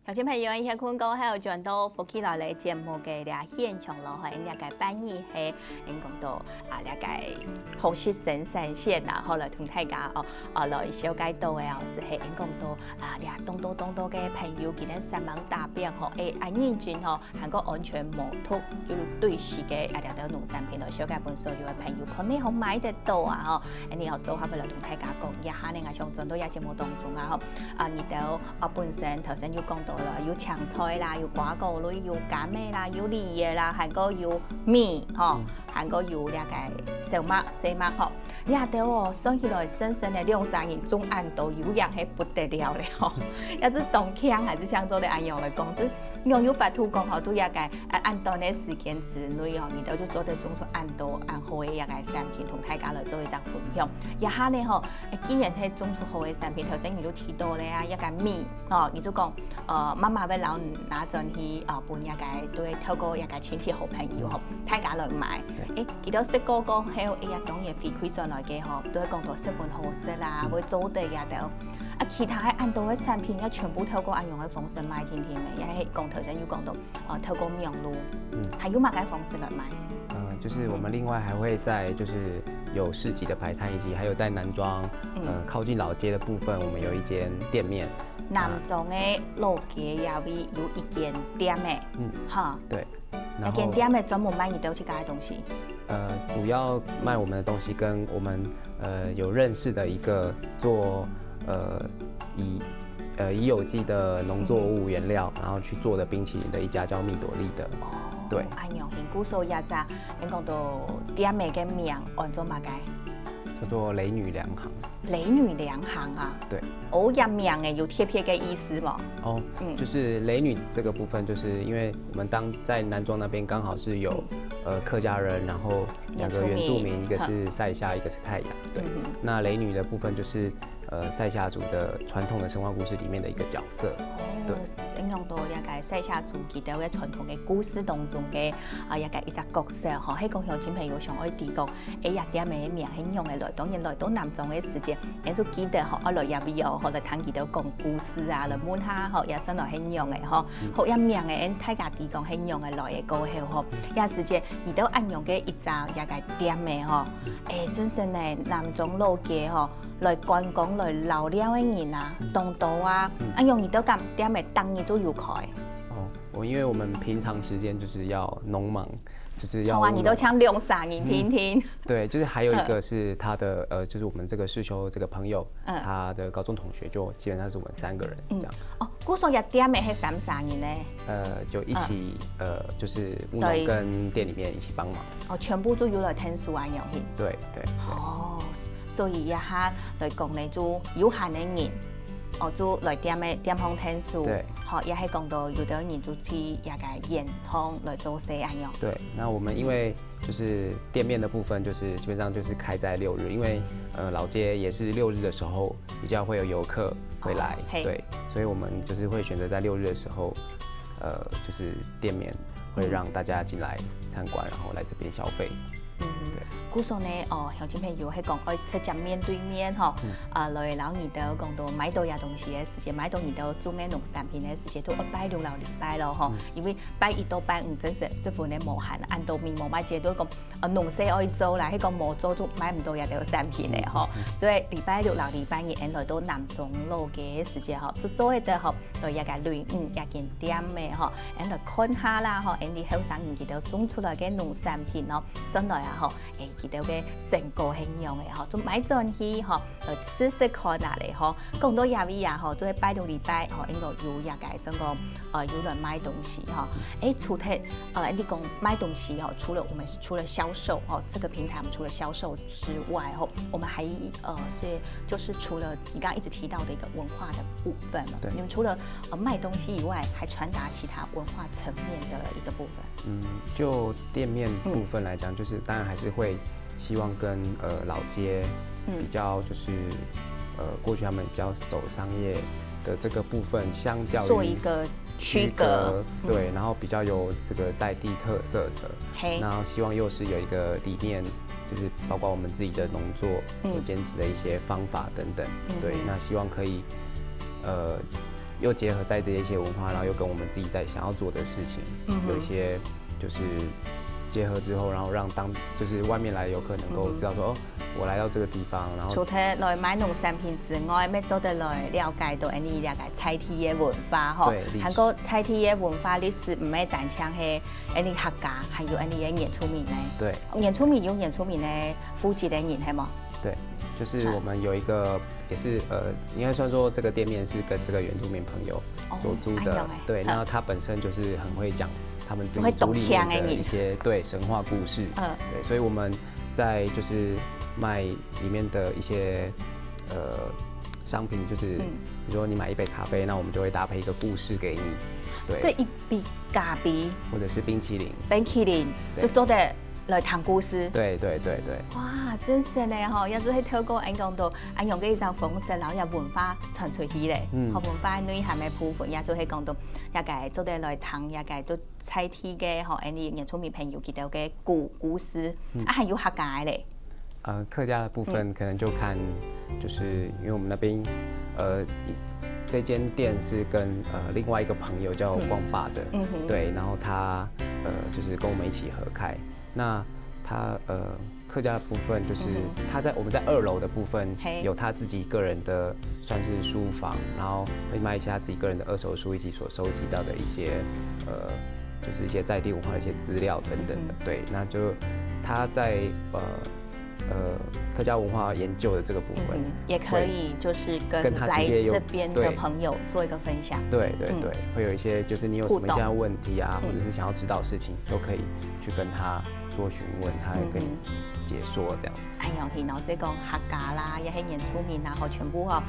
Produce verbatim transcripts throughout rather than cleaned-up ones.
鄉親朋友，一歇睏過後，轉到福氣來了節目个這現場咯，吼，𠊎這个班呢係，𠊎講到啊，這个好食生產線啊，吼，來同大家哦，啊，來紹介到个哦，係𠊎講到啊，這當多當多个朋友，今日煞猛打拚吼，誒，恁認真吼，還過完全無毒，就對時个啊，這兜農產品來紹介分所有个朋友，可能好買得到啊，吼，恁呢哦，做下尾來同大家講，這下呢，𠊎想轉到這節目當中啊，吼，啊，你兜 啊，本身頭先有講到了，有青菜啦，有瓜果類，有柑仔啦，有梨仔啦，還過有米吼，還過有這个小麥、細麥吼。這兜哦，算起來，真正个兩儕人種恁多，有影係不得了了吼。也係當強，還係像做得恁樣來講，係仰有法度講吼，對這个啊恁短个時間之內哦，你兜就做得種出恁多恁好个這个產品，同大家來做一隻分享。這下呢吼，既然係種出好个產品，頭先你就提到了啊，這个米 哦，你就講，呃，媽媽會摎你拿轉去，呃，分這个，對，透過這个親戚好朋友吼，大家來買。誒，佢兜食過過後，哎呀，當然回饋轉來个吼，都會講到十分好食啦，會做得這兜。啊，其他个恁多个產品，也全部透過恁樣个方式賣定定个，也係講頭先有講到，呃，透過網路，嗯，還有麼个方式來賣？呃，就是我们另外还会在就是有市集的摆摊，以及还有在南庄，呃，靠近老街的部分，我们有一间店面。 南庄个老街這位有一間店仔，嗯，哈，對，那間店仔專門賣你兜自家个東西。呃，主要卖我们的东西，跟我们呃有认识的一个做呃以呃以有机的农作物原料，然后去做的冰淇淋的一家叫蜜朵丽的。对，哎呦，很古早呀，咋？你讲到店仔个名安做么个？叫做雷女粮行。 雷女粮行啊？对。哦，這名仔有特別个意思無？哦，就是雷女这个部分，就是因为我们当在南庄那边刚好是有呃客家人，然后两个原住民，一个是塞夏，一个是泰雅，对。那雷女的部分就是呃塞夏族的传统的神话故事里面的一个角色，对。用到這个塞夏族佢兜个傳統个故事當中个啊，這个一隻角色吼，係講鄉親朋友想愛知講， 哎呀，店仔个名係仰仔來，當然來到南庄个時節，𠊎就記得吼，愛來這位哦，吼來聽佢兜講故事啊，來問下吼，這算來係仰仔吼。好，這名仔，大家知講係仰仔來个過後吼，這時節，你兜恁樣个一隻這个店仔吼，哎，真實呢，南庄老街吼，來觀光來遶尞个人啊，當多啊，恁樣你兜間店仔逐日都有開？哦，我因为我们平常时间就是要農忙， 就是要从啊，你都抢两三年听听。对，就是还有一个是他的呃，就是我们这个世修这个朋友，他的高中同学，就基本上是我们三个人这样。哦，故所个店仔系三三人呢？呃，就一起呃，就是务农跟店里面一起帮忙。哦，全部都有来听书啊，有去。对对。哦，所以也哈来讲呢，就有限个人，哦，就来店仔店方听书。对。好，也系讲到有的人就去也个演通来做事啊，有。对，那我们因为 就是店面的部分，就是基本上就是开在六日，因为呃老街也是六日的时候比较会有游客会来，对，所以我们就是会选择在六日的时候，呃，就是店面会让大家进来参观，然后来这边消费。嗯，对。故所呢，哦，乡亲朋友，系讲爱直接面对面吼，啊，来老二兜讲到买到呀东西个时节，买到二兜种个农产品个时节，都爱拜六老礼拜咯吼，因为 拜一到拜五真实十分个无闲，恁多面无买，接都讲，呃，农事爱做啦，迄个无做就买毋到也得有产品咧吼。所以礼拜六老礼拜日，俺来到南庄路个时节吼，就做一个吼，到一个雷女一间店个吼，俺来看下啦吼，俺哋后生人佢兜种出来个农产品吼，上来啊吼，诶，佢兜个成果很样个吼，就买转去吼，呃，试试看啊咧吼。讲到亚维亚吼，就系拜六礼拜吼，应该有一个算讲 呃，有人卖东西哈。哎，除了呃，你讲卖东西哈，除了我们除了销售哦，这个平台我们除了销售之外哈，我们还呃是就是除了你刚刚一直提到的一个文化的部分嘛，对你们除了呃卖东西以外，还传达其他文化层面的一个部分。嗯，就店面部分来讲，就是当然还是会希望跟呃老街比较就是呃过去他们比较走商业的这个部分，相较于做一个区隔，对，然后比较有这个在地特色的，嘿，然后希望又是有一个理念，就是包括我们自己的农作所坚持的一些方法等等，对，那希望可以呃又结合在地的一些文化，然后又跟我们自己在想要做的事情，嗯哼有一些就是结合之后，然后让当就是外面来游客能够知道说，哦，我来到这个地方，然后除了来买农产品之外，也做得来了解到恁呢个在地个文化吼对，历史还過在地个文化歷史毋係單淨係恁呢客家，還有恁呢个原住民呢。对原住民有原住民个負責个人係無？对，就是我们有一个也是呃，应该算说这个店面是跟这个原住民朋友所租的，哦，哎呦哎对，好那他本身就是很会讲他们自己很会懂族里面的腔的人一些对神话故事，嗯对，所以我们在就是卖里面的一些呃商品，就是、嗯比如说你买一杯咖啡，那我们就会搭配一个故事给你，对，係一杯咖啡、或者是冰淇淋，冰淇淋，對就做得來談故事。对对对对，哇，真係呢吼，也就係透過恁講到恁樣个一種方式，然後也文化傳出去咧，嗯吼文化內涵个部分，也就係講到也个做得來談，也个都在地个吼，恁呢原住民朋友佢兜个故故事，啊還有客家个咧，呃，客家的部分可能就看，就是因为我们那边，呃，一这间店是跟呃另外一个朋友叫光爸的，嗯哼对，然后他呃就是跟我们一起合开，那他呃客家的部分就是嗯他在我们在二楼的部分嘿有他自己个人的算是书房，然后会卖一些他自己个人的二手书以及所收集到的一些呃就是一些在地文化的一些资料等等的，对，那就他在呃。呃，客家文化研究的这个部分，嗯，也可以就是跟跟他来直接有这边的对朋友做一个分享。对对对，会有一些就是你有什么互动样的问题啊，或者是想要知道的事情，都可以去跟他做询问，他会跟你解说这样。哎呀，然後即講客家啦，也係原住民啊，吼，全部吼，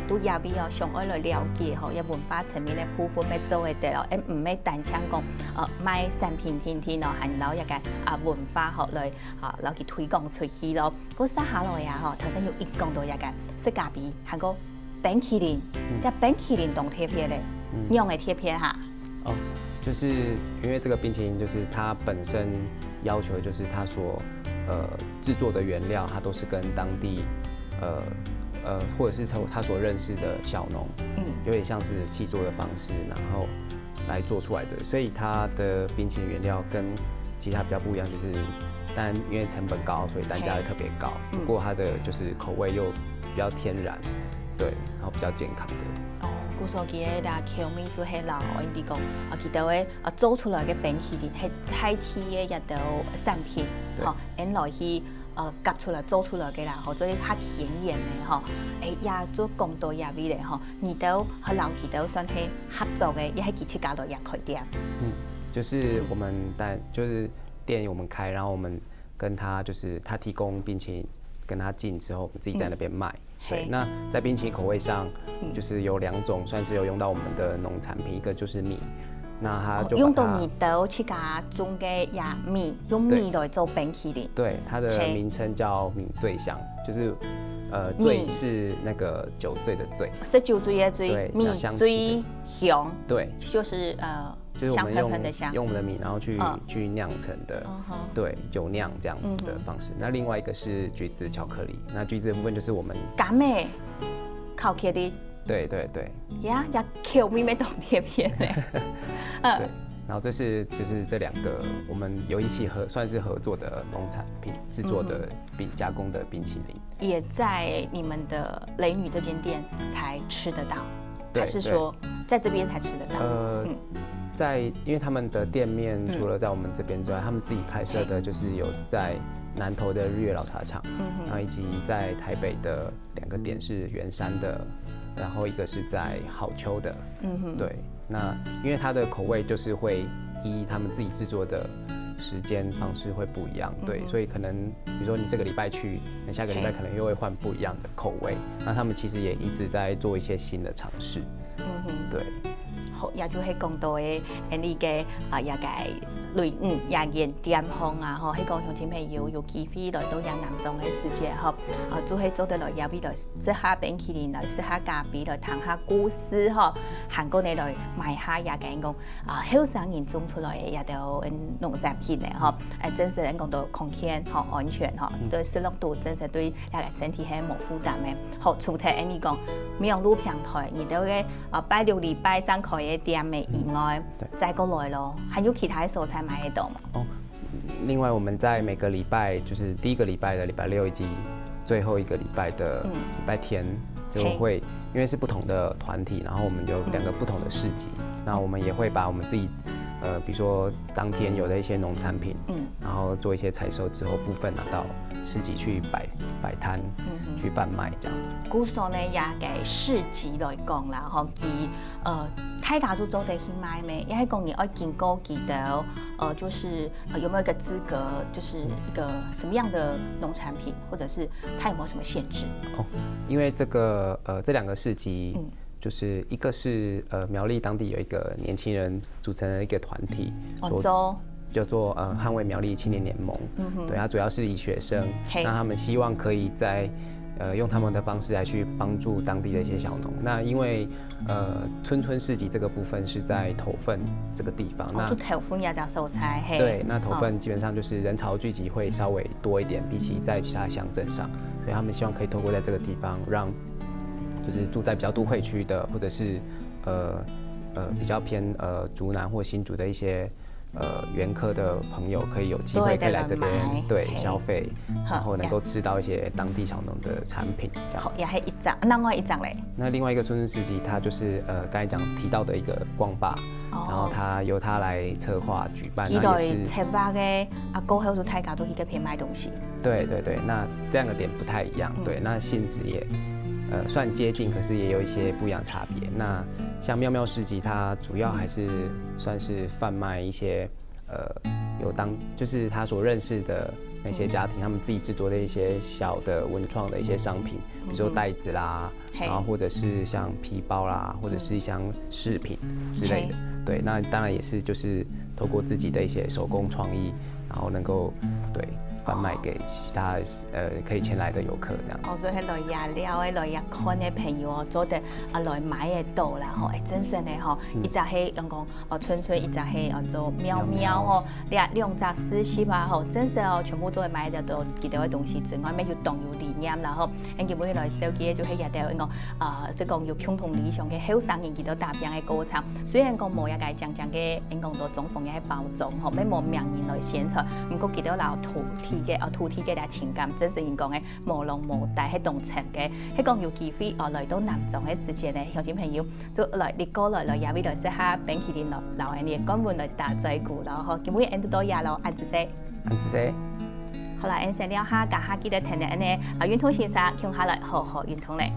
都也比較想愛來了解吼，一文化層面个部分要做得到，誒，毋係單淨講，呃，賣產品定定哦，還有一个啊文化吼來啊，摎佢推廣出去咯。過接下來啊，吼，頭先有一講到一个食咖啡，還過冰淇淋，這冰淇淋當特別咧，仰會特別哈？哦，就是因为这个冰淇淋，就是它本身要求就是它所呃制作的原料，它都是跟当地呃呃或者是他他所认识的小农，嗯有点像是契作的方式，然后来做出来的，所以它的冰淇淋原料跟其他比较不一样，就是当然因为成本高，所以单价会特别高。嗯不过它的就是口味又比较天然，对，然后比较健康的。哦，故所佢个啦，口味就係啦，吼，你講啊，佢兜个啊做出來个冰淇淋係在地个一兜產品，對吼，然後去呃夾出來做出來个啦，吼，所以較天然个吼，誒，也就講到這位咧吼，你兜和老佢兜算係合作个，也係佢自家來也開店。嗯，就是我们在就是店我们开，然后我们跟他就是他提供冰淇淋跟他进之后，我们自己在那边卖。对，嘿那在冰淇淋口味上，就是有两种算是有用到我们的农产品，一个就是米，那他哦就把它用到你兜自家種个這米，用米來做冰淇淋，对，它的嘿名称叫米醉香，就是呃米醉是那个酒醉的醉，食酒醉个醉对，米那香气醉香，对，就是呃就是我们用香喷喷的香。用我们的米，然后去、嗯去酿成的，嗯哼对，酒酿这样子的方式。那另外一个是橘子巧克力，那橘子的部分就是我们，甘个巧克力，对对对呀，也口味乜當特別呢。对，然后这是就是这两个我们有一起合算是合作的农产品制作的冰加工的冰淇淋。也在你们的雷女这间店才吃得到，对还是说在这边才吃得到？呃嗯，在因为他们的店面除了在我们这边之外，他们自己开设的就是有在南投的日月老茶厂，嗯哼然后以及在台北的两个点是圆山的，然后一个是在好丘的。嗯哼，对，那因为它的口味就是会依他们自己制作的时间方式会不一样，对，嗯哼所以可能比如说你这个礼拜去，那下个礼拜嘿可能又会换不一样的口味。那他们其实也一直在做一些新的尝试，嗯哼。对。好，也就係講到个，誒，你个啊，也个類，嗯，這間店項啊，吼，係講鄉親朋友有機會來到這南庄个時節，吼，啊，就係做得來這位來食下冰淇淋，來食下咖啡，來聽下故事，吼，還過呢來買下這間講，啊，後生人種出來个這兜，嗯，農產品呢，吼，哎，真實講到康健，吼，安全，吼，對食落肚，真實對這个身體係無負擔个。好，除忒恁樣講，網路平台，你兜个，啊，拜六禮拜正開个店个以外，再過來咯，還有其他个所在買得到嗎？哦，另外我们在每个礼拜，就是第一个礼拜的礼拜六以及最后一个礼拜的礼拜天，就会因为是不同的团体，然后我们有两个不同的市集，那我们也会把我们自己，呃，比如说当天有的一些农产品，嗯，然后做一些采收之后部分拿到市集去摆摆摊，去贩卖这样子。故所呢，這个市集來講啦，吼，佢呃，大家都做得去買咩？也係講你愛經過佢兜，呃，就是呃有沒有一個資格，就是一個什麼樣的農產品，或者是它有沒有什麼限制？哦，因為這個呃這兩個市集，就是一個是呃苗栗當地有一個年輕人組成的一個團體，哦，做叫做呃捍衛苗栗青年聯盟，对，它主要是以学生，那他们希望可以在呃用他们的方式来去帮助当地的一些小农。那因为呃春春市集这个部分是在头份这个地方，那哦，就头份也叫所在，嘿，对，那头份基本上就是人潮聚集会稍微多一点，比起在其他乡镇上，所以他们希望可以透过在这个地方让就是住在比较都会区的，或者是呃呃比较偏呃竹南或新竹的一些呃原客的朋友可以有机会可以来这边对消费，然后能够吃到一些当地小农的产品这样。好，也还一张，另外一张嘞。那另外一个春春市集，它就是呃刚才讲提到的一个逛吧，然后它由它来策划举办，那也是策划个啊，过后就大家都去个边买东西。对对对，那这样的点不太一样，对，那性质也呃算接近，可是也有一些不一样的差别。那像妙妙市集，它主要还是算是贩卖一些。呃，有当就是他所认识的那些家庭，他们自己制作的一些小的文创的一些商品，比如说袋子啦，然后或者是像皮包啦，或者是像饰品之类的。对，那当然也是就是透过自己的一些手工创意，然后能够对贩卖给其他呃可以前来的游客这样。哦，所以来也了，来也看的朋友哦，做得啊来买得到啦吼，哎，真正的吼，一只系用讲。 哦，春春一只係安做妙妙哦，兩兩隻四十啊吼，真實哦，全部都會買得到佢兜个東西之外，乜有當有理念啦吼。恁今晡日來紹介个就係這兜，應講啊，係講有共同理想个後生人佢兜打拚个過程。雖然講無這个靚靚个，應講到裝潢个包裝吼，乜無名人來宣傳，毋過佢兜摎土地个哦，土地个這情感，真實應講个無浪無大，係當深个。係講有機會哦，來到南庄个時節呢，鄉親朋友。 就來，你過來來，也會來食下冰淇淋咯，摎恁呢个官文來打嘴鼓咯吼。今晡日恁多謝咯，恁仔細。恁仔細。好啦，恁先聊下，家下記得聽聽恁呢啊，運動先生，共下來好好運動咧。